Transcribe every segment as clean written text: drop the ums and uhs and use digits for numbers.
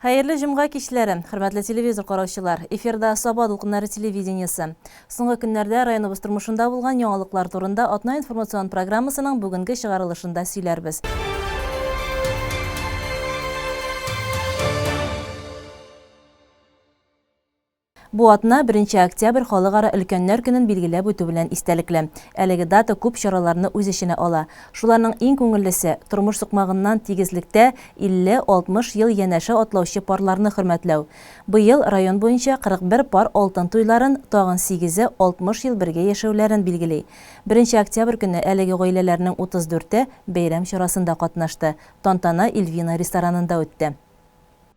Хәерле җомга кичләре, хөрмәтле телевизор караучылар! Эфирда Саба дулкыннары телевидениесе. Соңгы көннәрдә районыбыз тормышында булган яңалыклар турында атна информацион программасының бүгенге чыгарылышында сөйләрбез. Бу атна беренче октябрь Халыкара өлкәннәр көнен билгеләп үтү белән истәлекле. Әлеге дата күп чараларны үз эченә ала. Шуларның иң күңеллесе, тормыш сукмагыннан тигезлектә 50-60 ел янәшә атлаучы парларны хөрмәтләү. Быел район буенча 41 пар алтын туйларын, тагын сигезе 60 ел бергә яшәүләрен билгели. Беренче октябрь көнне әлеге гаиләләрнең 34-е бәйрәм чарасында катнашты. Тантана Ильвина ресторанында үтте.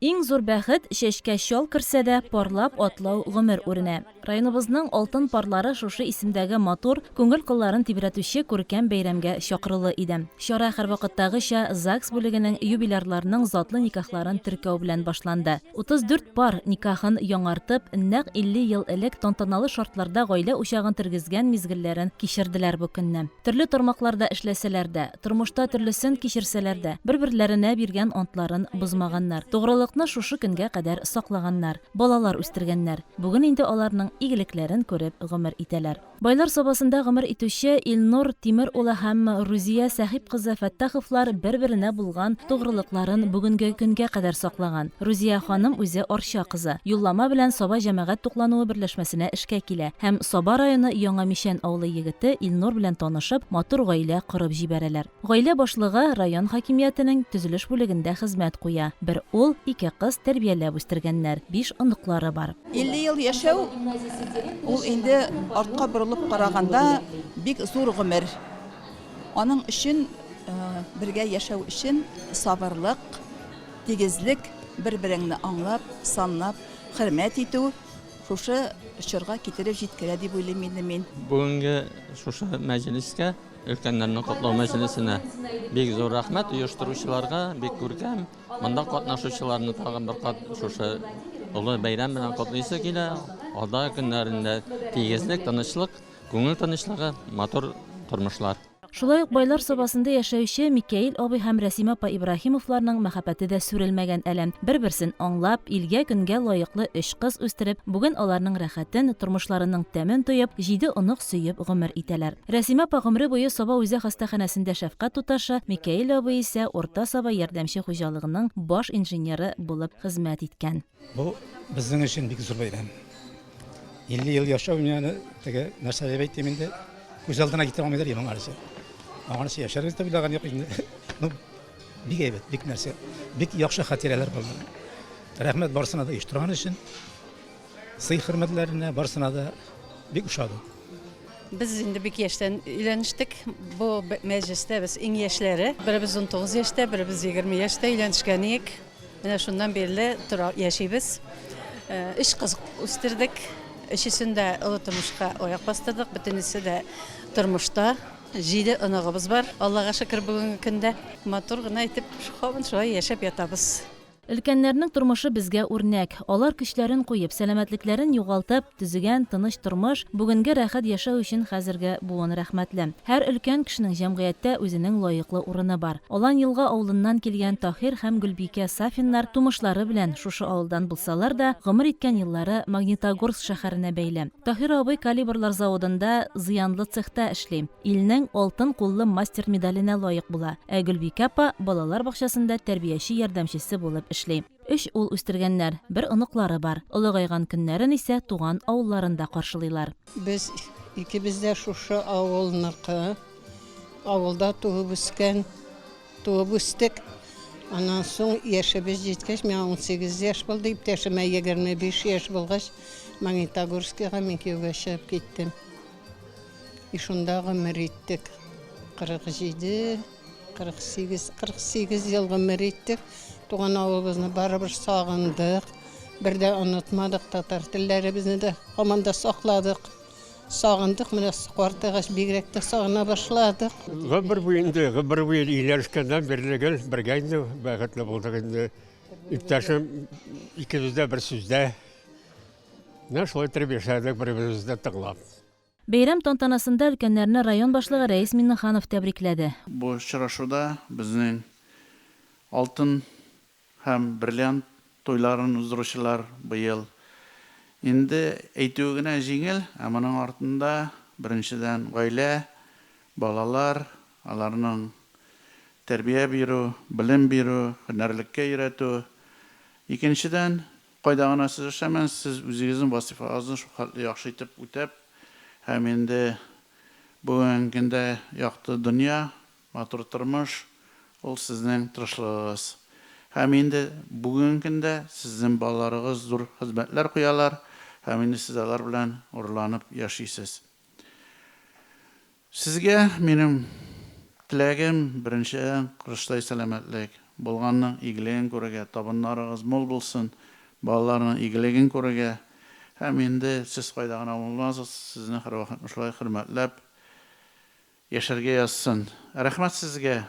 Иң зур бәхет, чәчкә чал керсә дә, парлап атлау гомер үренә. Районыбызның алтын парлары шушы исемдәге матур, күңел кылларын тибрәтүче күркәм бәйрәмгә чакырулы иде. Чара һәрвакыттагыча ЗАГС бүлегенең юбилярларның затлы никахларын теркәү белән башланды. 34 пар, никахын яңартып, нәкъ 50 ел элек тантаналы шартларда гаилә учагын тергезгән мизгелләрен кичерделәр бу көнне. Төрле тармакларда эшләсәләр дә, тормышта төрлесен кичерсәләр дә, бер-берләренә биргән антларын бозмаганнар. Тугрылыкны шушы көнгә кадәр саклаганнар. Балалар үстергәннәр. Бүген инде аларның игелекләрен күреп гомер итәләр. Байлар Сабасында гомер итүче Илнур Тимер улы һәм Рузия Сәхип кызы Фәттаховлар бер-беренә булган тугрылыкларын бүгенге көнгә кадәр саклаган. Рузия ханым үзе Арча кызы. Юллама белән Саба җәмәгать туклануы берләшмәсенә эшкә килә һәм Саба районы Яңа Мичән авылы егете Илнур белән танышып, матур гаилә корып җибәрәләр. Гаилә башлыгы район хакимиятенең төзелеш бүлегендә хезмәт куя. Бер ул, ике кыз тәрбияләп үстергәннәр, биш оныклары бар. 50 ел яшәү ул инде артка борылып караганда бик зур гомер. Аның өчен бергә яшәү өчен сабырлык, тигезлек, бер-береңне аңлап, санлап, хөрмәт итү шушы чорга китереп җиткерә дип уйлыйм инде мин. Бүгенге шушы мәҗлескә, өлкәннәрне котлау мәҗлесенә бик зур рәхмәт оештыручыларга, бик күркәм. Монда катнашучыларны тагын бер кат шушы олы бәйрәм белән котлыйсы килә. Алдагы көннәрендә тигезлек, тынычлык, күңел тынычлыгы, матур тормышлар. Шулай ук Байлар Сабасында яшәүче Микәил абый һәм Рәсимә апа Ибраһимовларның мәхәббәте дә сүрелмәгән әле. Бер-берсен аңлап, илгә-көнгә лаеклы өч кыз үстереп, бүген аларның рәхәтен, тормышларының тәмен тоеп, җиде онык сөеп гомер итәләр. Рәсимә апа гомере буе Саба үзәк хастаханәсендә шәфкать туташы, Микәил абый исә Урта Саба ярдәмче хуҗалыгының баш инженеры булып хезмәт иткән. Бу безнең өчен бик зур бәйрәм. 50 ел яшәү мин аны теге нәрсә дип әйтим инде, күз алдына китерә алмыйдыр идем аңарчы. Аңарчы яшәрбез дип уйлаган юк инде. Ну, бик әйбәт, бик нәрсә. Бик яхшы хатирәләр булды. Рәхмәт барысына да оештырган өчен. Сый-хөрмәтләренә барысына да бик ошады. Без инде бик яшьтән өйләнештек. Бу мәҗлестә без иң яшьләре. Беребез 19 яшьтә, беребез 20 яшьтә өйләнешкән идек. Менә шуннан бирле тора яшибез. Өч кыз үстердек. Өчесен дә олы тормышка аяк бастырдык. Бөтенесе дә тормышта. Җиде оныгыбыз бар. Аллага шөкер, бүгенге көндә матур гына итеп һаман шулай яшәп ятабыз. Өлкәннәрнең тормышы безгә үрнәк. Алар көчләрен куеп, сәламәтлекләрен югалтып, төзегән тыныч тормыш, бүгенге рәхәт яшәү өчен хәзерге буын рәхмәтле. Һәр өлкән кешенең җәмгыятьтә үзенең лаеклы урыны бар. Алан-Елга авылыннан килгән Таһир һәм Гөлбикә Сафиннар тумышлары белән шушы авылдан булсалар да, гомер иткән еллары Магнитогорск шәһәренә бәйле. Таһир абый калибрлар заводында зыянлы цехта эшли, илнең Алтын куллы мастер медаленә лаек була, ә Гөлбикә апа балалар бакчасында тәрбияче ярдәмчесе булып эшли. Өч ул үстергәннәр, бер оныклары бар. Олыгайган көннәрен исә туган авылларында каршылыйлар. Без икебез дә шушы авылныкы. Авылда туып үскән, туып үстек. Аннан соң яшебез җиткәч, миңа 18 яшь булды, иптәшемә 25 яшь булгач, Магнитогорскига мин кияүгә чыгып киттем. И шунда гомер иттек. 47, 48, 48 ел гомер иттек. Туган авылыбызны барыбер сагындык. Бер дә онытмадык, татар телләребезне дә һаман да сакладык. Сагындык, менә картайгач бигрәк тә сагына башладык. Гомер буе инде, гомер буе өйләнешкәннән бирле гел бергә инде бәхетле булдык инде. Иптәшем икебез дә бер сүздә. Менә шулай иттереп яшәдек бер-беребезне тыңлап. Бәйрәм тантанасында өлкәннәрне район башлыгы Рәис Миңнеханов тәбрикләде. Бу очрашуда безнең алтын һәм бриллиант. туйларын уздыручылар быел. Инде әйтүе генә җиңел, ә моның артында, беренчедән, гаилә, балалар, аларның тәрбия бирү, белем бирү, һөнәрлеккә өйрәтү. Икенчедән, кайда гына сез эшләмәгез, сез үзегезнең вазыйфагызны шулхәтле яхшы итеп үтәп һәм инде бүгенге көндә якты дөнья, Матур тормыш, ул сезнең тырышлыгыгыз. Һәм инде бүгенге көндә сезнең балаларыгыз зур хезмәтләр куялар һәм инде сез алар белән горурланып яшисез. Сезгә минем теләгем, беренчедән, корычтай сәламәтлек, булганның игелеген күрергә, табыннарыгыз мул булсын, балаларның игелеген күрергә һәм инде сез кайда гына булмасыз, сезне һәрвакыт шулай хөрмәтләп, Яшәргә язсын. Рәхмәт сезгә.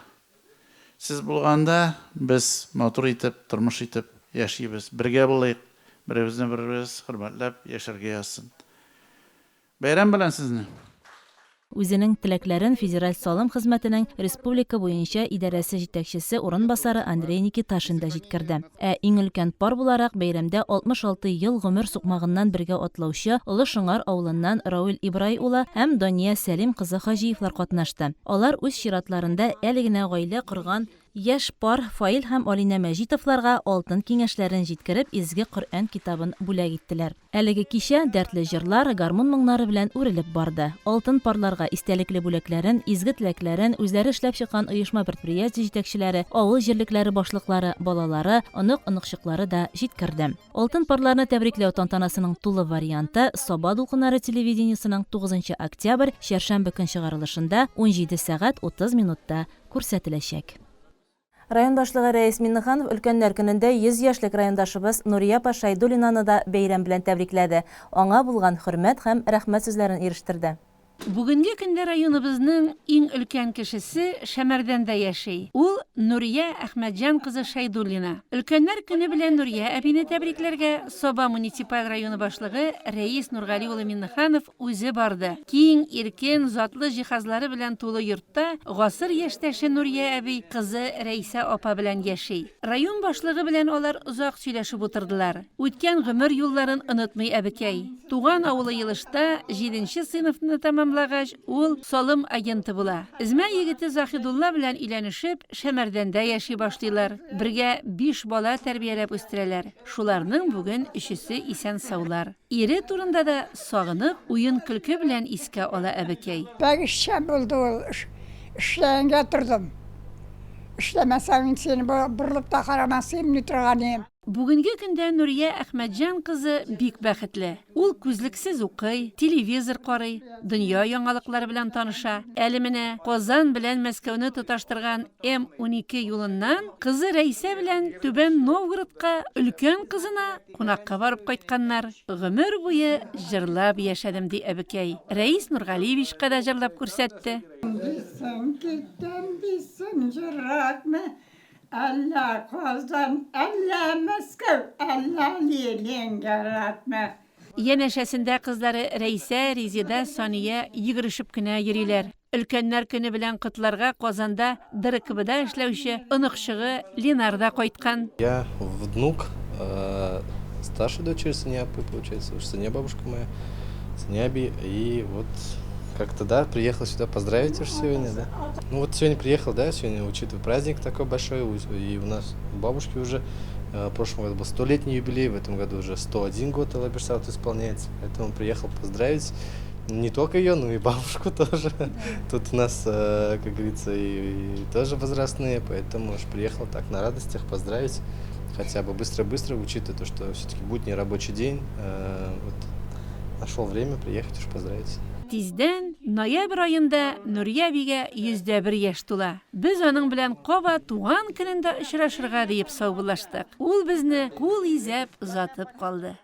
Сез булганда без матур итеп, тормыш итеп яшибез. Бергә булыйк, беребезне беребез хөрмәтләп яшәргә язсын. Бәйрәм белән сезне! Үзенең теләкләрен Федераль салым хезмәтенең республика буенча идарәсе җитәкчесе урынбасары Андрей Никиташин да җиткерде. Ә иң өлкән пар буларак бәйрәмдә 66 ел гомер сукмагыннан бергә атлаучы Олы Шыңар авылыннан Рауил Ибрай улы һәм Дания Сәлим кызы Хаҗиевлар катнашты. Алар үз чиратларында әле генә гаилә корган яшь пар Фаил һәм Алинә Мәҗитовларга алтын киңәшләрен җиткереп изге Коръән китабын бүләк иттеләр. Әлеге кичә дәртле җырлар, гармун моңнары белән үрелеп барды. Алтын парларга истәлекле бүләкләрен, изге теләкләрен үзләре эшләп чыккан оешма-предприятие җитәкчеләре, авыл җирлекләре башлыклары, балалары, онык-оныкчыклары да җиткерде. Алтын парларны тәбрикләү тантанасының тулы варианты Саба дулкыннары телевидениесенең тугызынчы октябрь, чәршәмбе көн чыгарылышында 17 сәгать 30 минутта күрсәтеләчәк. Район башлыгы Рәис Миннеханов Өлкәннәр көнендә 100 яшьлек райондашыбыз Нурия апа Шәйдуллинаны да бәйрәм белән тәбрикләде, аңа булган хөрмәт һәм рәхмәт сүзләрен ирештерде. Бүгенге көндә районыбызның иң өлкән кешесе Шәмәрдәндә яши. Ул, Нурия Әхмәтҗан кызы Шәйдуллина. Өлкәннәр көне белән Нурия әбине тәбрикләргә Саба муниципаль районы башлыгы Рәис Нургали улы Миннеханов Үзе барды. Киң, иркен, затлы җиһазлары белән тулы йортта гасыр яшьтәше Нурия әби кызы Рәйсә апа белән яши. Район башлыгы белән алар озак сөйләшеп утырдылар. Үткән гомер юлларын онытмый әбекәй. Туган авылы Елышта җиденче сыйныфны тәмамлагач, ул салым агенты була. Эзмә егете Заһидулла белән өйләнешеп, Шәмәрдәндә яши башлыйлар. Бергә биш бала тәрбияләп үстерәләр. Шуларның бүген өчесе исән-саулар. Ире турында да сагынып, уен-көлке белән искә ала әбекәй. Бәк эшчән булды ул, эшләгәнгә тордым. Эшләмәсәң, мин сине борылып та карамас идем, ни торган идем. Бүгенге көндә Нурия Әхмәтҗан кызы бик бәхетле. Ул күзлексез укый, телевизор карый, дөнья яңалыклары белән таныша. Әле менә Казан белән Мәскәүне тоташтырган М-12 юлыннан кызы Рәйсә белән Түбән Новгородка өлкән кызына Кунакка барып кайтканнар. Гомер буе җырлап яшәдем, ди әбекәй. Рәис Нургалиевичка да җырлап күрсәтте. Дисең, киттем, дисең, еракмы? Әллә Казан, әллә Мәскәү, әллә Ленинградмы? Янәшәсендә кызлары Рәйсә, Резеда, Сания йөгерешеп кенә йөриләр. Өлкәннәр көне белән котларга Казанда ДРКБда эшләүче оныкчыгы Ленар да кайткан. Я внук старшей дочери Сания апы, получается, уж Сания бабушка моя, Сания әби, и вот как-то, да, приехал сюда поздравить уж сегодня, да. Ну вот сегодня приехал, да, сегодня, учитывая праздник такой большой, и у нас у бабушки уже в прошлом году был 100-летний юбилей, в этом году уже 101 год Алла бирса, вот исполняется, поэтому приехал поздравить. Не только ее, но и бабушку тоже. Тут у нас, как говорится, и тоже возрастные, поэтому уж приехал так на радостях поздравить. Хотя бы быстро-быстро, учитывая то, что все-таки будний рабочий день, вот, нашел время приехать уж поздравить. Тиздән, ноябрь аенда Нурия әбигә 101 яшь тула. Без аның белән кабат туган көнендә очрашырга диеп саубуллаштык. Ул безне кул изәп озатып калды.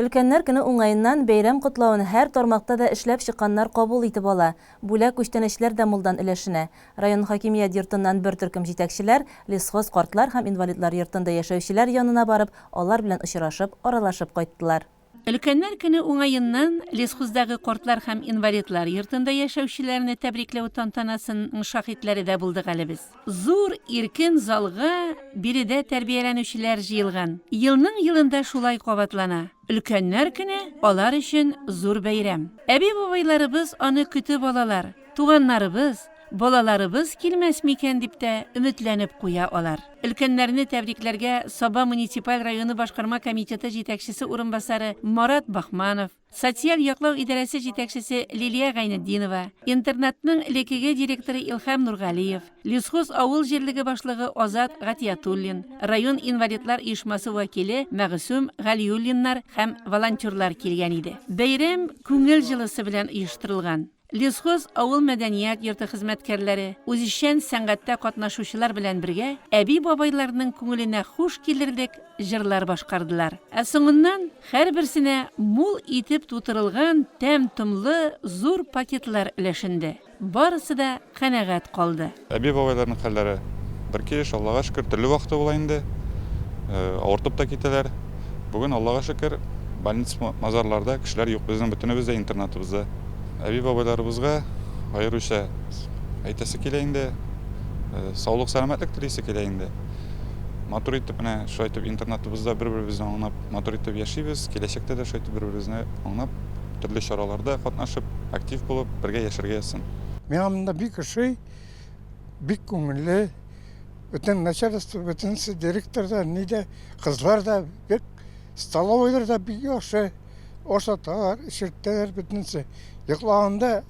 Өлкәннәр көне уңаеннан бәйрәм котлавын һәр тармакта да эшләп чыкканнар кабул итеп ала. Бүләк-күчтәнәчләр дә мулдан өләшенә. Район хакимият йортыннан бер төркем җитәкчеләр Лесхоз картлар һәм инвалидлар йортында яшәүчеләр янына барып, алар белән очрашып, аралашып кайттылар. Өлкәннәр көне уңаеннан Лесхоздагы картлар һәм инвалидлар йортында яшәүчеләрне тәбрикләү тантанасының шаһитләре дә булдык әле без. Зур, иркен залга биредә тәрбияләнүчеләр җыелган. Елның-елында шулай кабатлана. Өлкәннәр көне алар өчен зур бәйрәм. Әби-бабайларыбыз аны көтеп алалар, туганнарыбыз, балаларыбыз килмәс микән дип тә өметләнеп куя алар. Өлкәннәрне тәбрикләргә Саба муниципаль районы башкарма комитеты җитәкчесе урынбасары Марат Бахманов, социаль яклау идарәсе җитәкчесе Лилия Гайнетдинова, интернатның элеккеге директоры Илһам Нургалиев, Лесхоз авыл җирлеге башлыгы Азат Гатиятуллин, район инвалидлар оешмасы вәкиле Мәгъсүм Галиуллиннар һәм волонтерлар килгән иде. Бәйрәм күңел җылысы белән оештырылган. Лесхоз авыл мәдәният йорты хезмәткәрләре, үзешчән сәнгатьтә катнашучылар белән бергә, әби-бабайларның күңеленә хуш килерлек җырлар башкардылар. Ә соңыннан һәрберсенә мул итеп тутырылган тәм-томлы зур пакетлар өләшенде. Барысы да канәгать калды. Әби-бабайларның хәлләре бер килеш, Аллага шөкер, төрле вакыты була инде. Авыртып та китәләр. Бүген, Аллага шөкер, больница-мазарларда кешеләр юк. Безнең бөтенебез дә интернатыбызда. Әби-бабайларыбызга аеруча әйтәсе килә инде, саулык-сәламәтлек телисе килә инде. Матур итеп менә шулай итеп интернатыбызда бер-беребезне аңлап, матур итеп яшибез. Киләчәктә дә шулай итеп бер-беребезне аңлап, төрле чараларда катнашып, актив булып, бергә яшәргә язсын. Миңа монда бик ошый. Бик күңелле. Бөтен начальство, бөтенесе директор да, ни дә, кызлар да бик, столовыйлар да бик яхшы. Ашаталар, эчертәләр бөтенесе. Йоклаганда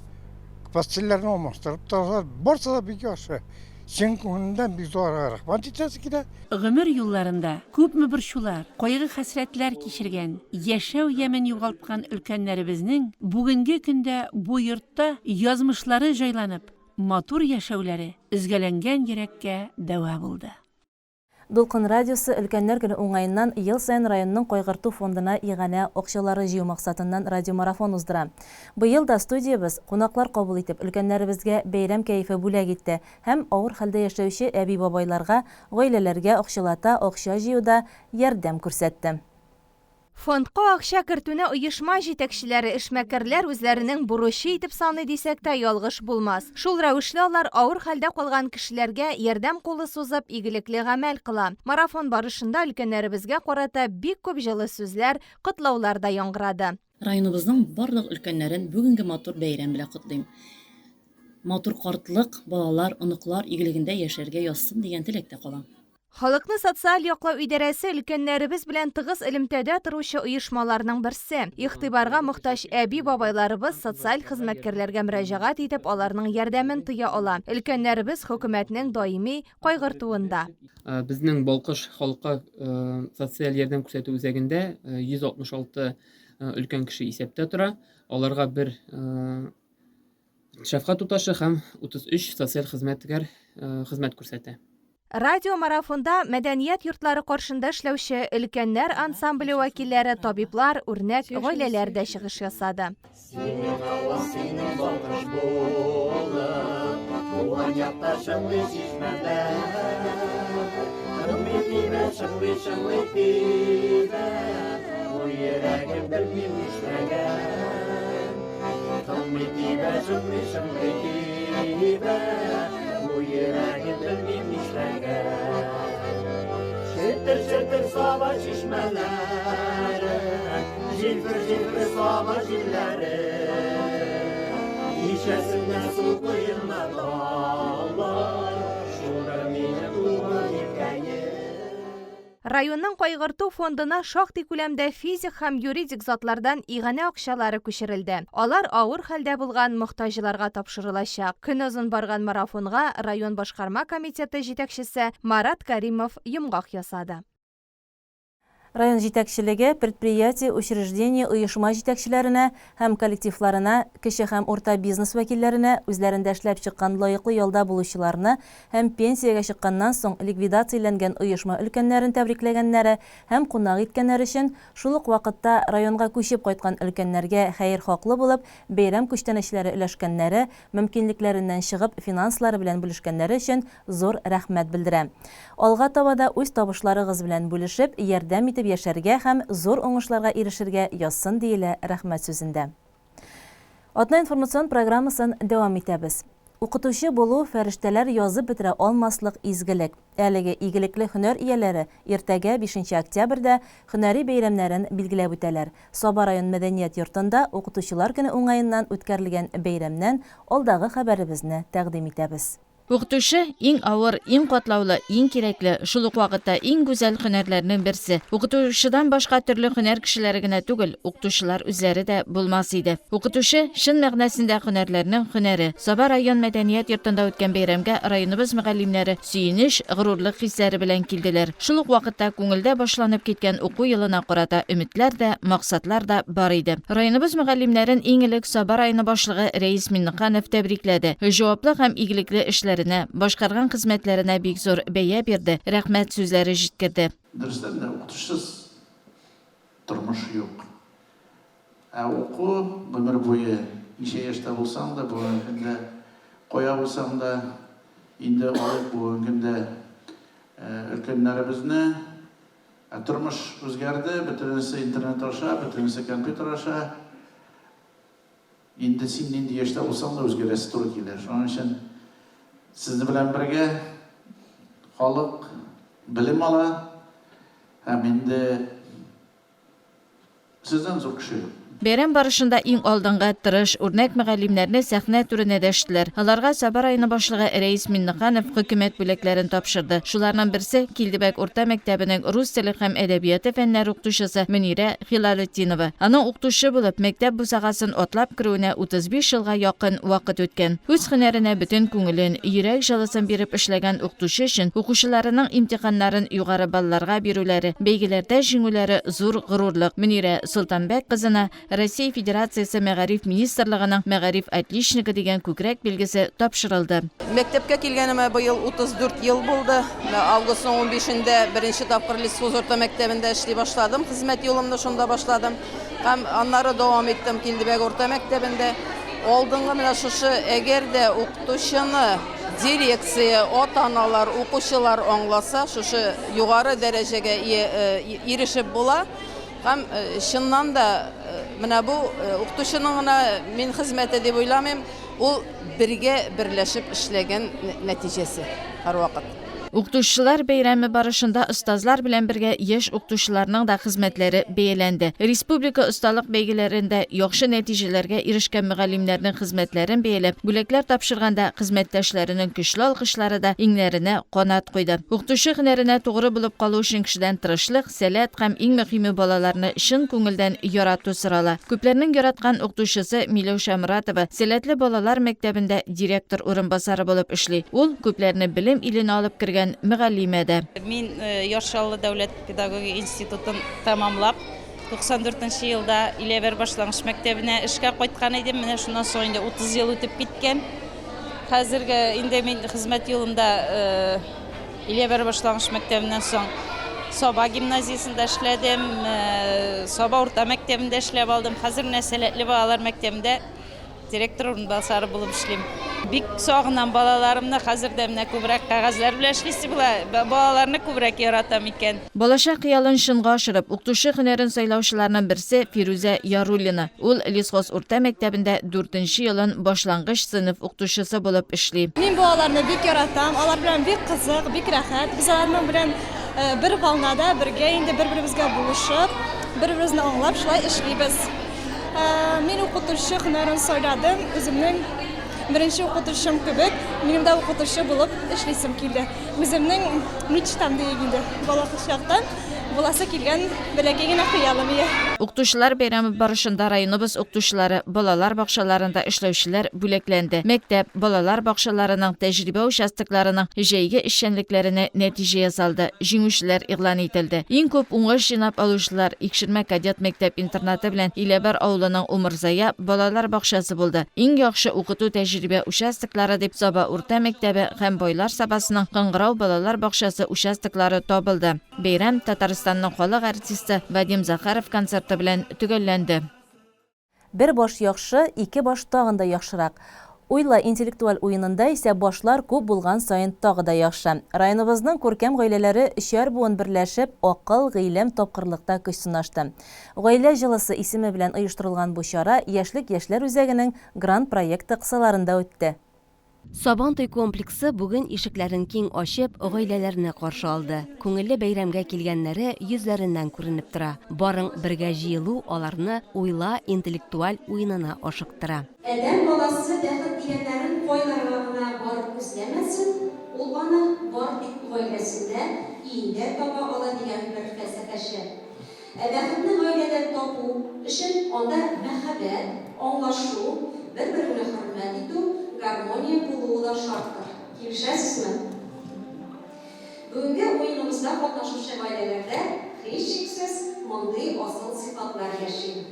постельләрне алмаштырып торалар. Барысы да бик яхшы. Чын күңелемнән бик зур рәхмәт әйтәсе килә. Гомер юлларында күпме борчулар, кайгы-хәсрәтләр кичергән, яшәү ямен югалткан өлкәннәребезнең бүгенге көндә бу йортта язмышлары җайланып, Матур яшәүләре өзгәләнгән йөрәккә дәва булды. Дулкын радиосы Өлкәннәр көне уңаеннан ел саен районның Кайгырту фондына иганә акчалары җыю максатыннан радиомарафон уздыра. Быел да студиябез, кунаклар кабул итеп, өлкәннәребезгә бәйрәм кәефе бүләк итте һәм авыр хәлдә яшәүче әби-бабайларга, гаиләләргә акчалата акча җыюда ярдәм күрсәтте. Фондка акча кертүне оешма җитәкчеләре, эшмәкәрләр үзләренең бурычы итеп саный дисәк тә ялгыш булмас. Шул рәвешле алар авыр хәлдә калган кешеләргә ярдәм кулы сузып, игелекле гамәл кыла. Марафон барышында өлкәннәребезгә карата бик күп җылы сүзләр, котлаулар да яңгырады. Районыбызның барлык өлкәннәрен бүгенге матур бәйрәм белән котлыйм. Матур картлык, балалар, оныклар игелегендә яшәргә язсын дигән теләктә калам. Халыкны социаль яклау идарәсе өлкәннәребез белән тыгыз элемтәдә торучы оешмаларның берсе. Игътибарга мохтаҗ әби-бабайларыбыз социаль хезмәткәрләргә мөрәҗәгать итеп, аларның ярдәмен тоя ала. Өлкәннәребез хөкүмәтнең даими кайгыртуында. Безнең Балкыш халыкка социаль ярдәм күрсәтү үзәгендә 166 өлкән кеше исәптә тора. Аларга бер Шәфкать туташы һәм 33 социаль хезмәткәр хезмәт күрсәтә. Радиомарафонда мәдәният йортлары каршында эшләүче өлкәннәр ансамбле вәкилләре, табиблар, үрнәк гаиләләр дә чыгыш ясады. Синең авыл, синең балкыш булып, Туган якта чыңлый чишмәләр. Чыңлый тибә, чыңлый, чыңлый тибә, Бу йөрәгем белмим нишләгән. Тыңлый тибә, чыңлый, чыңлый тибә, Бу йөрәгем белмим нишләгән. Челтер-челтер саба чишмәләре, Җилфер-җилфер саба җилләре. Ничәсендә су коенган таллар, Шулдыр минем туган илкәем. Районның Кайгырту фондына шактый күләмдә физик һәм юридик затлардан иганә акчалары күчерелде. Алар авыр хәлдә булган мохтаҗларга тапшырылачак. Көнозын барган марафонга район башкарма комитеты җитәкчесе Марат Кәримов йомгак ясады. Район җитәкчелеге предприятие, учреждение, оешма җитәкчеләренә һәм коллективларына, кече һәм урта бизнес вәкилләренә, үзләрендә эшләп чыккан лаеклы ялда булучыларны һәм пенсиягә чыкканнан соң ликвидацияләнгән оешма өлкәннәрен тәбрикләгәннәре һәм кунак иткәннәре өчен, шул ук вакытта районга күчеп кайткан өлкәннәргә хәер-хаклы булып, бәйрәм күчтәнәчләре өләшкәннәре, мөмкинлекләреннән чыгып финанслары белән бүлешкәннәре өчен зур рәхмәт белдерә. Алга таба да үз табышларыгыз белән бүлешеп, ярдәм итеп. итеп яшәргә һәм зур уңышларга ирешергә язсын, диелә рәхмәт сүзендә. Атна информацион программасын дәвам итәбез. Укытучы булу, фәрештәләр язып бетерә алмаслык изгелек. Әлеге игелекле һөнәр ияләре иртәгә, бишенче октябрьдә, һөнәри бәйрәмнәрен билгеләп үтәләр. Саба район мәдәният йортында Укытучылар көне уңаеннан үткәрелгән бәйрәмнән алдагы хәбәребезне тәкъдим итәбез. Укытучы, иң авыр, иң катлаулы, иң кирәкле, шул ук вакытта иң гүзәл һөнәрләрнең берсе. Укытучыдан башка төрле һөнәр кешеләре генә түгел, укытучылар үзләре дә булмас иде. Укытучы, чын мәгънәсендә һөнәрләрнең һөнәре. Саба район мәдәният йортында үткән бәйрәмгә районыбыз мөгаллимнәре сөенеч, горурлык хисләре белән килделәр. Шул ук вакытта күңелдә башланып киткән уку елына карата өметләр дә, максатлар да бар иде. Районыбыз мөгаллимнәрен иң элек Саба районы башлыгы Рәис Миннеханов тәбрикләде. Җаваплы һәм игелекле эшләренә, башкарган хезмәтләренә бик зур бәя бирде, рәхмәт сүзләре җиткерде. Дөрестән дә, укытучысыз тормыш юк. Ә уку гомер буе, ничә яшьтә булсаң да, бүгенге көндә кая булсаң да, инде алыйк бүгенге көндә өлкәннәребезне, ә тормыш үзгәрде, бөтенесе интернет аша, бөтенесе компьютер аша. Инде син нинди яшьтә булсаң да үзгәрәсе туры килә. Шуның өчен сезне белән бергә халык белем ала һәм инде Сездән зур кеше юк. Бәйрәм барышында иң алдынгы, тырыш, үрнәк мөгаллимнәрне сәхнә түренә дәштеләр. Аларга Саба районы башлыгы Рәис Миннеханов хөкүмәт бүләкләрен тапшырды. Шуларның берсе, Килдебәк урта мәктәбенең рус теле һәм әдәбияты фәннәре укытучысы Мөнирә Хилалетдинова. Аның укытучы булып, мәктәп бусагасын атлап керүенә 35 елга якын вакыт үткән. Үз һөнәренә бөтен күңелен, йөрәк җылысын биреп эшләгән укытучы өчен укучыларының имтиханнарын югары балларга бирүләре, бәйгеләрдә җиңүләре зур горурлык. Мөнирә Солтанбәк кызына Россия Федерациясе Мәгариф министрлыгының Мәгариф отличнигы дигән күкрәк билгесе тапшырылды. Мәктәпкә килгәнемә быел 34 ел булды. Августның унбишендә беренче тапкыр Лесхоз урта мәктәбендә эшли башладым, хезмәт юлымны шунда башладым. Һәм аннары дәвам иттем Килдебәк урта мәктәбендә. Алдынгы менә шушы, әгәр дә укытучыны дирекция, ата-аналар, укучылар аңласа, шушы югары дәрәҗәгә ирешеп була. Һәм чыннан да менә бу укытучының гына мин хезмәте дип уйламыйм, ул бергә берләшеп эшләгән нәтиҗәсе һәрвакыт. Укытучылар бәйрәме барышында остазлар белән бергә яшь укытучыларның да хезмәтләре бәяләнде. Республика осталык бәйгеләрендә яхшы нәтиҗәләргә ирешкән мөгаллимнәрнең хезмәтләрен бәяләп, бүләкләр тапшырганда хезмәттәшләренең көчле алкышлары да иңнәренә канат куйды. Укытучы һөнәренә тугры булып калу өчен кешедән тырышлык, сәләт һәм иң мөһиме балаларны чын күңелдән ярату сорала. Күпләрнең яраткан укытучысы Миләүшә Моратова сәләтле балалар мәктәбендә директор урынбасары булып эшли. Ул, күпләрне белем иленә алып кергән мөгаллимә дә. Мин Яр Чаллы дәүләт педагогия институтын тәмамлап, 94 нче елда Иләбәр башлангыч мәктәбенә эшкә кайткан идем. Менә шуннан соң инде 30 ел үтеп киткән. Хәзерге инде мин хезмәт юлымда Илябәр башлангыч мәктәбеннән соң Саба гимназиясендә эшләдем, Саба урта мәктәбендә эшләп алдым. Хәзер менә сәләтле балалар мәктәбендә директор урынбасары булып эшлим. Бик сагынам балаларымны, хәзер дә менә күбрәк кәгазьләр белән эшлисе була. Балаларны күбрәк яратам икән. Балачак хыялын чынга ашырып, укытучы һөнәрен сайлаучыларның берсе, Фирүзә Яруллина. Ул Лесхоз урта мәктәбендә дүртенче елын башлангыч сыйныф укытучысы булып эшли. Мин балаларны бик яратам, алар белән бик кызык, бик рәхәт. Без аларның белән бер волнада, бергә инде бер-беребезгә булышып, бер-беребезне аңлап шулай эшлибез. Мин укытучы һөнәрен сайладым, үземнең беренче укытучым кебек, минем дә укытучы булып эшлисем килде. Үземнең мечтам диек инде, балачактан буласы килгән бәләкәй генә хыялым ие. Укытучылар бәйрәме барышында районыбыз укытучылары, балалар бакчаларында эшләүчеләр бүләкләнде. Мәктәп, балалар бакчаларының, тәҗрибә участокларының җәйге эшчәнлекләренә нәтиҗә ясалды, җиңүчеләр игълан ителде. Иң күп уңыш җыйнап алучылар, Икшермә кадет мәктәп-интернаты белән Иләбәр авылының Умырзая балалар бакчасы булды. Иң яхшы укыту-тәҗрибә участоклары дип Саба урта мәктәбе һәм Байлар Сабасының Кыңгырау балалар бакчасы участоклары табылды. Бәйрәм Татарстанның халык артисты Вадим Захаров концерты белән төгәлләнде. Бер баш яхшы, ике баш тагын да яхшырак. Уйла интеллектуаль уенында исә башлар күп булган саен тагы да яхшы. Районыбызның күркәм гаиләләре өчәр буын берләшеп, акыл, гыйлем, тапкырлыкта көч сынашты. Гаилә җылысы исеме белән оештырылган бу чара Яшьлек яшьләр үзәгенең грант проекты кысаларында үтте. Сабантуй комплексы бүген ишекләрен киң ачып, гаиләләрне каршы алды. Күңелле бәйрәмгә килгәннәре йөзләреннән күренеп тора. Барың бергә җыелу аларны Уйла интеллектуаль уенына ашыктыра. Адәм баласы бәхет дигәннәрен кайларга гына барып эзләмәсен, ул аны бар тик гаиләсендә, өендә таба ала дигән бер фәлсәфәче. Ә бәхетне гаиләдә табу өчен анда мәхәббәт, аңлашу, бер-береңне хөрмәт итү, гармония булуы да шарттыр. Килешәсезме? Бүгенге уеныбызда катнашучы гаиләләрдә, һичшиксез, мондый асыл сыйфатлар яши.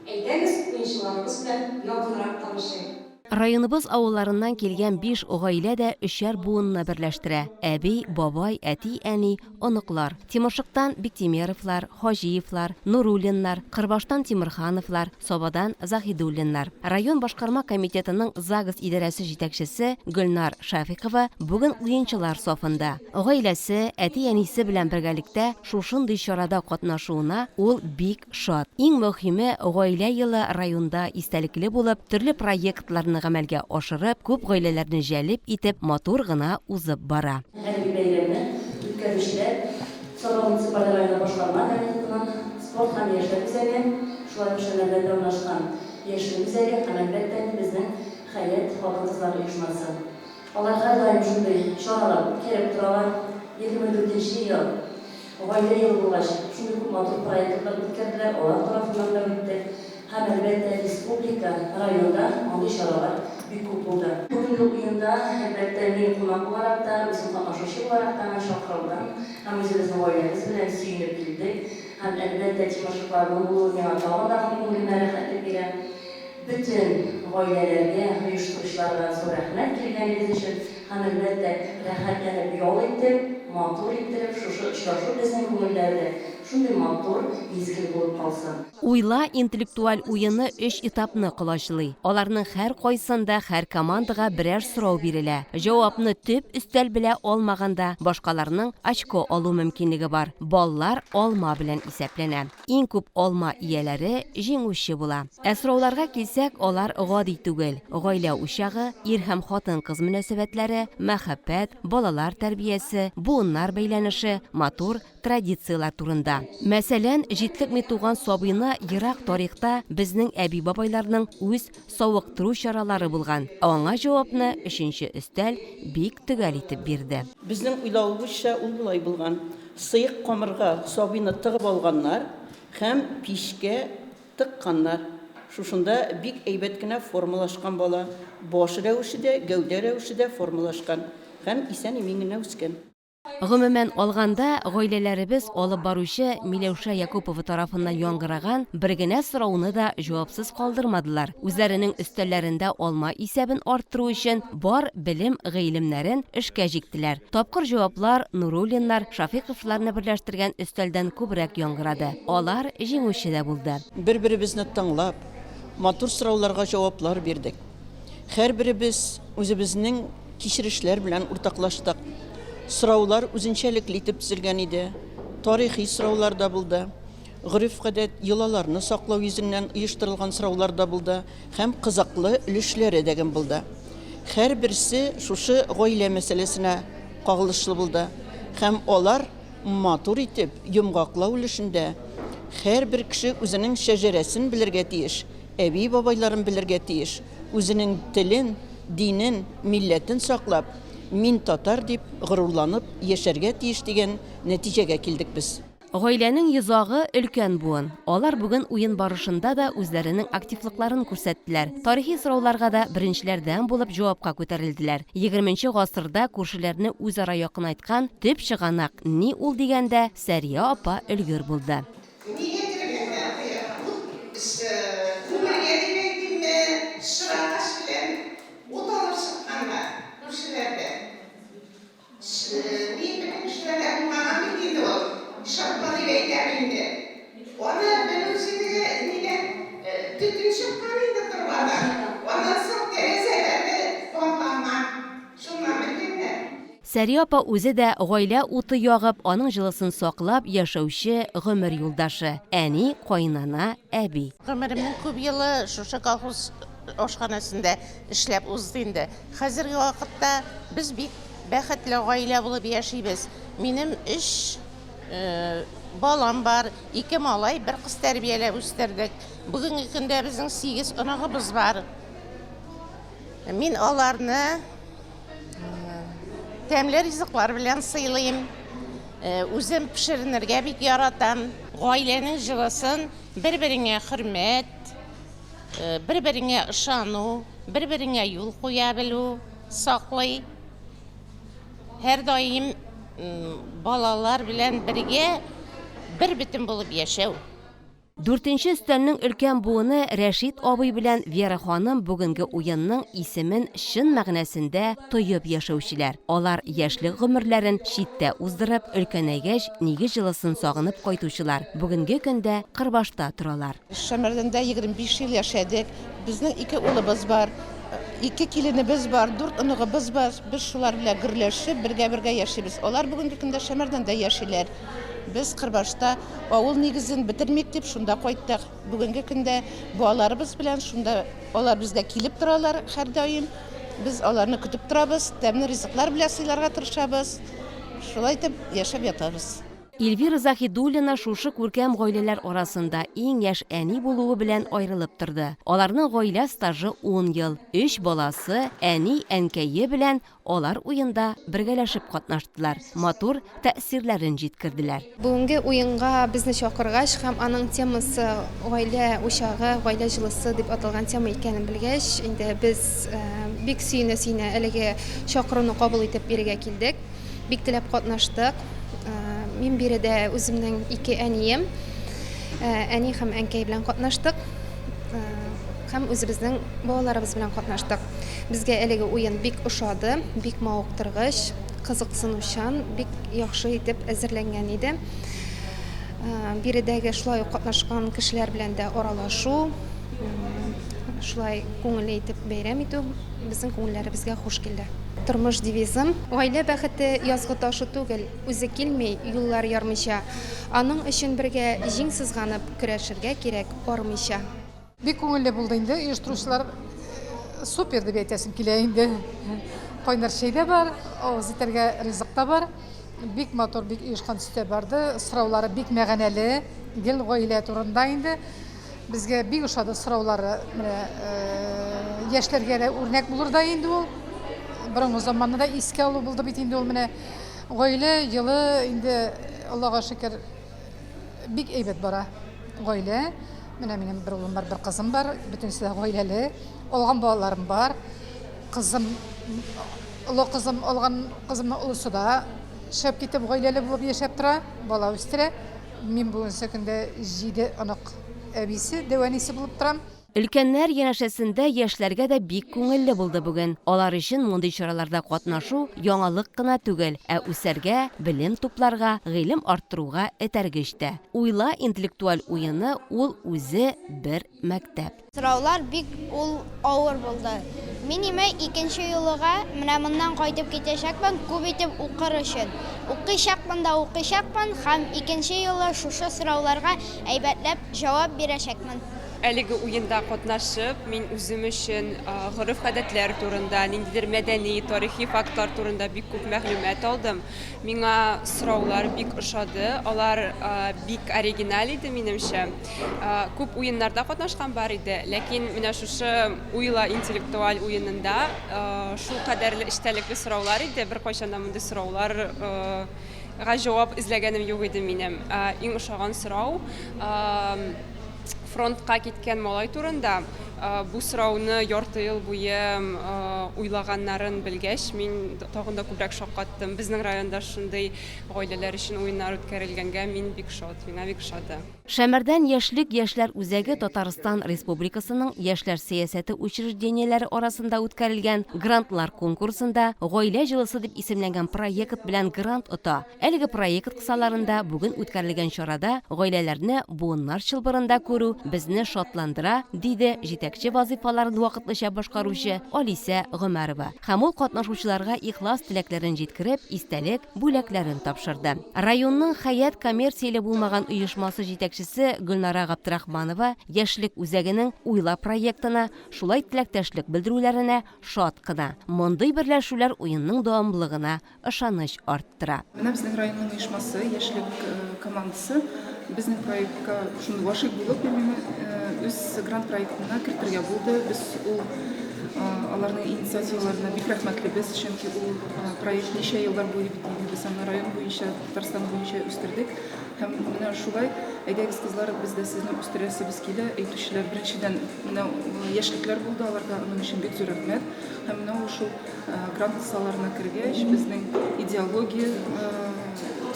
Әйдәгез, уенчыларыбыз белән якынрак танышыйк. Районыбыз авылларыннан килгән биш гаилә дә өчәр буынны берләштерә, әби, бабай, әти, әни, оныклар. Тимершыктан Биктимеровлар, Хаҗиевлар, Нуруллиннар, Кырбаштан Тимерхановлар, Сабадан Заһидуллиннар. Район башкарма комитетының загс идарәсе җитәкчесе Гөлнар Шәфыйкова бүген уенчылар сафында. Гаиләсе, әти-әнисе белән бергәлектә шушындый чарада катнашуына ул бик шат. Иң мөһиме, Гаилә елы районда истәлекле булып, төрле проектларны гамәлгә ашырып, күп гаиләләрне җәлеп итеп, матур гына узып бара. Әлеге бәйрәмне үткәрүчеләр, Саба муниципаль районы башкарма комитетының спорт һәм яшьләр үзәге, шулай ук Шәмәрдәндә урнашкан Яшьлек үзәге һәм, әлбәттә инде, безнең Хәят хатын-кызлар оешмасы. Алар һәрдаим шундый чаралар үткәреп торалар. 24 нче ел Гаилә елы булгач, шундый күп матур проектлар үткәрделәр, алар тарафыннан да үтте. Һәм, әлбәттә, республика, районда андый чаралар бик күп булды. Бүгенге уенда, әлбәттә, мин кунак буларак та, үзем катнашучы буларак та чакырылдым һәм үзебезнең гаиләбез белән сөенеп килдек. Һәм, әлбәттә, тимершыкларның булуы миңа тагын да күңелемә рәхәтлек бирә. Бөтен гаиләләргә, оештыручыларга зур рәхмәт килгәнегез өчен һәм, әлбәттә, рәхәтләнеп ял итеп, матур иттереп шушы очрашу безнең күңелләрдә шундый матур мизгел булып калсын. Уйла интеллектуаль уены өч этапны колачлый. Аларның һәркайсында һәр командага берәр сорау бирелә. Җавапны төп өстәл белә алмаганда, башкаларның очко алу мөмкинлеге бар. Баллар алма белән исәпләнә. Иң күп алма ияләре җиңүче була. Ә сорауларга килсәк, алар гади түгел. Гаилә учагы, ир һәм хатын-кыз мөнәсәбәтләре, мәхәббәт, балалар тәрбиясе, буыннар бәйләнеше, матур традицияләр турында. Мәсәлән, җитлекми туган сабыйны ерак тарихта безнең әби-бабайларның үз савыктыру чаралары булган. Ә аңа җавапны өченче өстәл бик төгәл итеп бирде. Безнең уйлавыбызча, ул болай булган, сыек камырга сабыйны тыгып алганнар һәм пичкә тыкканнар. Шушында бик әйбәт кенә формалашкан бала, баш рәвеше дә, гәүдә рәвеше дә формалашкан һәм исән-имин генә үскән. Гомумән алганда, гаиләләребез алып баручы Миләүшә Якупова тарафыннан яңгыраган бер генә сорауны да җавапсыз калдырмадылар. Үзләренең өстәлләрендә алма исәбен арттыру өчен бар белем-гыйлемнәрен эшкә җиктеләр. Тапкыр җаваплар Нуруллиннар, Шафыйковларны берләштергән өстәлдән күбрәк яңгырады. Алар җиңүче дә булды. Бер-беребезне тыңлап, матур сорауларга җаваплар бирдек. Һәрберебез үзебезнең кичерешләр белән уртаклаштык. Сораулар үзенчәлекле итеп төзелгән иде. Тарихи сораулар да булды. Гореф-гадәт, йолаларны саклау йөзеннән оештырылган сораулар да булды һәм кызыклы өлешләре дә гем булды. Һәрберсе шушы гаилә мәсьәләсенә кагылышлы булды һәм алар матур итеп йомгаклау өлешендә һәрбер кеше үзенең шәҗәрәсен белергә тиеш, әби-бабайларын белергә тиеш, үзенең телен, динен, милләтен саклап, мин татар дип горурланып яшәргә тиеш дигән нәтиҗәгә килдек без. Гаиләнең йозагы, өлкән буын. Алар бүген уен барышында да үзләренең активлыкларын күрсәттеләр. Тарихи сорауларга да беренчеләрдән булып җавапка күтәрелделәр. Егерменче гасырда күршеләрне үзара якынайткан төп чыганак ни ул дигәндә, Сәрия апа өлгер булды. Нигә кергәндә кыя ут күмергә дип әйтимме, чырагач белән ут алып чыкканнар күршеләрдән. Мин бөтен кешеләрдә булмаган бит инде ул, шырпы дип әйтәм инде. Аны берүзе теге нидән төтен чыккан инде торбадан. Аннан соң тәрәзәләрне Сәрия апа үзе дә гаилә уты ягып, аның җылысын саклап яшәүче гомер юлдашы, әни, каенана, әби. Гомеремнең күп елы шушы колхоз ашханәсендә эшләп узды инде. Хәзерге вакытта без бик бәхетле гаилә булып яшибез. Минем өч балам бар, ике малай, бер кыз тәрбияләп үстердек. Бүгенге көндә безнең сигез оныгыбыз бар. Мин аларны тәмле ризыклар белән сыйлыйм. Үзем пешеренергә бик яратам. Гаиләнең җылысын бер-береңә хөрмәт, бер-береңә ышану, бер-береңә юл куя белү саклый. Һәрдаим балалар белән бергә бер бөтен булып яшәү. Дүртенче өстәлнең өлкән буыны Рәшит абый белән Вера ханым бүгенге уенның исемен чын мәгънәсендә тоеп яшәүчеләр. Алар яшьлек гомерләрен читтә уздырып, өлкәнәйгәч, нигез җылысын сагынып кайтучылар, бүгенге көндә Кырбашта торалар. Шәмәрдәндә 25 ел яшәдек. Безнең ике улыбыз бар, ике киленебез бар, дүрт оныгыбыз бар. Без шулар белән гөрләшеп, бергә-бергә яшибез. Алар бүгенге көндә Шәмәрдәндә яшиләр. Без Кырбашта авыл нигезен бетермик дип шунда кайттык. Бүгенге көндә балаларыбыз белән шунда алар безгә килеп торалар һәрдаим. Без аларны көтеп торабыз, тәмле ризыклар белән сыйларга тырышабыз. Шулай итеп яшәп ятабыз. Эльвира Заһидуллина шушы күркәм гаиләләр арасында иң яшь әни булуы белән аерылып торды. Аларның гаилә стажы ун ел. Өч баласы, әни, әнкәе белән алар уенда бергәләшеп катнаштылар, матур тәэсирләрен җиткерделәр. Бүгенге уенга безне чакыргач һәм аның темасы Гаилә учагы, гаилә җылысы дип аталган тема икәнен белгәч, инде без бик сөенә-сөенә әлеге чакыруны кабул итеп бирегә килдек. Бик теләп катнаштык. Мин биредә үземнең ике әнием, әни һәм әнкәй белән катнаштык. Һәм үзебезнең балаларыбыз белән катнаштык. Безгә әлеге уен бик ошады, бик мавыктыргыч, кызыксынучан, бик яхшы итеп әзерләнгән иде. Биредәге шулай ук катнашкан кешеләр белән дә аралашу, шулай күңелле итеп бәйрәм итү безнең күңелләребезгә хуш килде. Тормыш девизым, Гаилә бәхете язгы ташу түгел, үзе килми, юллар ярмыйча. Аның өчен бергә җиң сызганып көрәшергә кирәк, армыйча. Бик күңелле булды инде, оештыручылар супер дип әйтәсем килә инде. Кайнар чәй дә бар, авыз итәргә ризык та бар. Бик матур, бик оешкан төстә барды. Сораулары бик мәгънәле, гел гаилә турында инде. Безгә бик ошады сораулары. Менә яшьләргә дә үрнәк булыр да инде ул. Борынгы заманны да искә алу булды бит инде ул менә. Гаилә елы инде Аллага шөкер бик әйбәт бара. Гаилә. Менә минем бер улым бар, бер кызым бар. Бөтенесе дә гаиләле. Алган балаларым бар. Кызым, олы кызым, алган кызымның олысы да шәп китеп гаиләле булып яшәп тора, бала үстерә. Мин бүгенге көндә җиде онык әбисе, дәү әнисе булып торам. Өлкәннәр янәшәсендә яшьләргә дә бик күңелле булды бүген. Алар өчен мондый чараларда катнашу яңалык кына түгел, ә үсәргә, белем тупларга, гыйлем арттыруга этәргеч тә. Уйла интеллектуаль уены ул үзе бер мәктәп. Сораулар бик ул авыр булды. Мин име икенче юлыга менә моннан кайтып китәчәкмен, күп итеп укыр өчен. Укыйчакмын да укыйчакмын һәм икенче юлы шушы сорауларга әйбәтләп җавап бирәчәкмен. Әлеге уенда катнашып, мин үзем өчен гореф-гадәтләр турында, ниндидер мәдәни, тарихи фактлар турында бик күп мәгълүмат алдым. Миңа сораулар бик ошады, алар бик оригиналь иде, минемчә. Күп уеннарда катнашкан бар иде, ләкин менә шушы Уйла интеллектуаль уенында шул кадәрле эчтәлекле сораулар иде, беркайчан да мондый сораулар га җавап эзләгәнем юк иде минем. Иң ошаган сорау фронтка киткән малай турында. Бу сорауны ярты ел буе уйлаганнарын белгәч, мин тагын да күбрәк шаккаттым. Безнең районда шундый Гаиләләр өчен уеннар үткәрелгәнгә мин бик шат, миңа бик ошады. Шәмәрдән Яшьлек яшьләр үзәге Татарстан Республикасының яшьләр сәясәте учреждениеләре арасында үткәрелгән грантлар конкурсында Гаилә җылысы дип исемләнгән проект белән грант ота. Әлеге проект кысаларында бүген үткәрелгән чарада гаиләләрне буыннар чылбырында күрү безне шатландыра, диде җитәкче. җитәкче вазыйфаларын вакытлыча башкаручы Алисә Гомәрова. Һәм ул катнашучыларга ихлас теләкләрен җиткереп, истәлек бүләкләрен тапшырды. Районның Хәят коммерцияле булмаган оешмасы җитәкчесе Гөлнара Габдрахманова Яшьлек үзәгенең Уйла проектына шулай теләктәшлек белдерүләренә шат кына. Мондый берләшүләр уенның дәвамлылыгына ышаныч арттыра. Менә безнең районның оешмасы, Яшьлек командасы безнең проектка шундый гашыйк булып, мин үз грант проектына кертергә булды. Без ул аларның инициативаларына бик рәхмәтлебез, чөнки ул проект ничә еллар буе бит инде без аны район буенча, Татарстан буенча үстердек. Һәм менә шулай, әйдәгез, кызлар, без дә сезне үстерәсебез килә, әйтүчеләр, беренчедән, менә яшьлекләр булды, аларга аның өчен бик зур рәхмәт. Һәм менә ул шул Грант кысаларына кергәч, безнең идеология,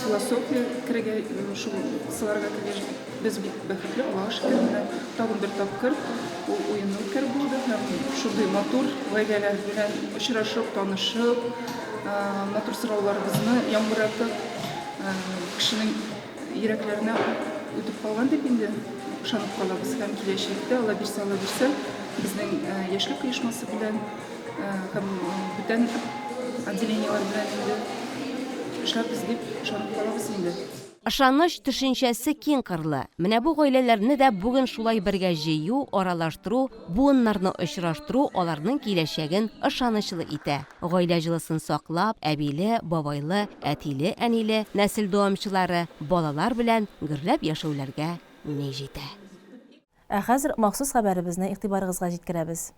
философия керергә, шул кысаларга кергәч, без бик бәхетле, Аллага шөкер, менә тагын бер тапкыр ул уенны үткәреп булды һәм шундый матур гаиләләр белән очрашып, танышып, матур сорауларыбызны яңгыратып, кешенең йөрәкләренә үтеп калган дип инде ышанып калабыз һәм киләчәктә, Алла бирсә, Алла бирсә, безнең Яшьлек оешмасы белән Һәм бүтән отделениеләр белән инде эшләрбез дип ышанып калабыз инде. Ышаныч төшенчәсе киң кырлы. Менә бу гаиләләрне дә бүген шулай бергә җыю, аралаштыру, буыннарны очраштыру аларның киләчәген ышанычлы итә. Гаилә җылысын саклап, әбиле, бабайлы, әтиле-әниле нәсел дәвамчылары, балалар белән гөрләп яшәүләргә ни җитә. Ә хәзер махсус хәбәребезне игътибарыгызга җиткерәбез.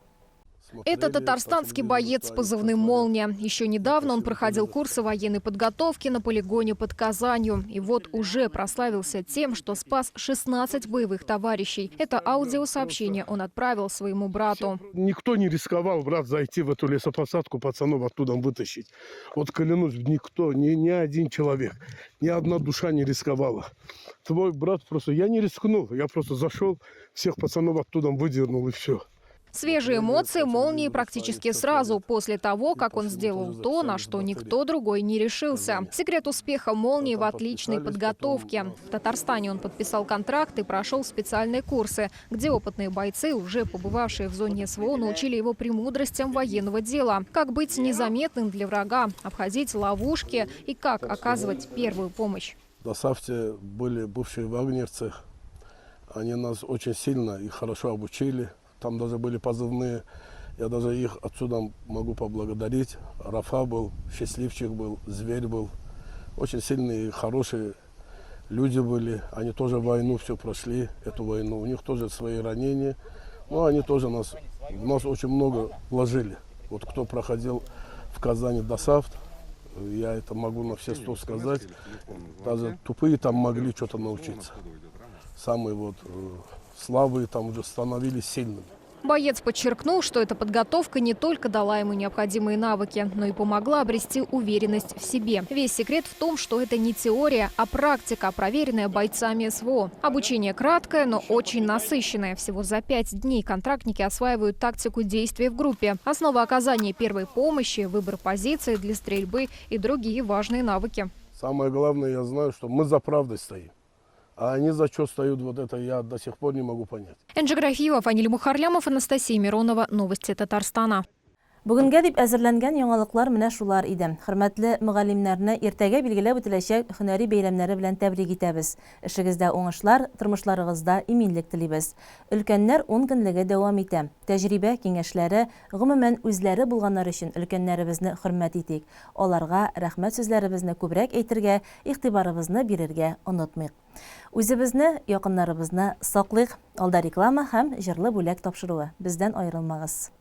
Это татарстанский боец с позывным «Молния». Еще недавно он проходил курсы военной подготовки на полигоне под Казанью. И вот уже прославился тем, что спас 16 боевых товарищей. Это аудиосообщение он отправил своему брату. Никто не рисковал, брат, зайти в эту лесопосадку, пацанов оттуда вытащить. Вот клянусь, никто, ни, ни один человек, ни одна душа не рисковала. Твой брат просто... Я не рискнул, я просто зашел, всех пацанов оттуда выдернул и все. Свежие эмоции молнии практически сразу после того, как он сделал то, на что никто другой не решился. Секрет успеха молнии в отличной подготовке. В Татарстане он подписал контракт и прошел специальные курсы, где опытные бойцы, уже побывавшие в зоне СВО, научили его премудростям военного дела. Как быть незаметным для врага, обходить ловушки и как оказывать первую помощь. В Досафте были бывшие вагнерцы. Они нас очень сильно и хорошо обучили. Там даже были позывные. Я даже их отсюда могу поблагодарить. Рафа был, Счастливчик был, Зверь был. Очень сильные и хорошие люди были. Они тоже войну все прошли, эту войну. У них тоже свои ранения. Но они тоже нас, в нас очень много вложили. Вот кто проходил в Казани Досафт, я это могу на все сто сказать. Даже тупые там могли что-то научиться. Самые вот э, слабые там уже становились сильными. Боец подчеркнул, что эта подготовка не только дала ему необходимые навыки, но и помогла обрести уверенность в себе. Весь секрет в том, что это не теория, а практика, проверенная бойцами СВО. Обучение краткое, но очень насыщенное. Всего за пять дней контрактники осваивают тактику действий в группе, основа оказания первой помощи, выбор позиции для стрельбы и другие важные навыки. Самое главное, я знаю, что мы за правдой стоим. А они за что стоят, вот это я до сих пор не могу понять. Энджи Графиева, Фаниль Мухарлямов, Анастасия Миронова. Новости Татарстана. Бүгенгә дип әзерләнгән яңалыклар менә шулар иде. Хөрмәтле мөгаллимнәрне иртәгә билгеләп үтеләчәк һөнәри бәйрәмнәре белән тәбрик итәбез. Эшегездә уңышлар, тормышларыгызда иминлек телибез. Өлкәннәр ун көнлеге дәвам итә. Тәҗрибә, киңәшләре, гомумән, үзләре булганнар өчен өлкәннәребезне хөрмәт итик. Аларга рәхмәт сүзләребезне күбрәк әйтергә, игътибарыбызны бирергә онытмыйк. Үзебезне, якыннарыбызны саклыйк. Алда реклама һәм җырлы бүләк тапшыруы. Бездән аерылмагыз.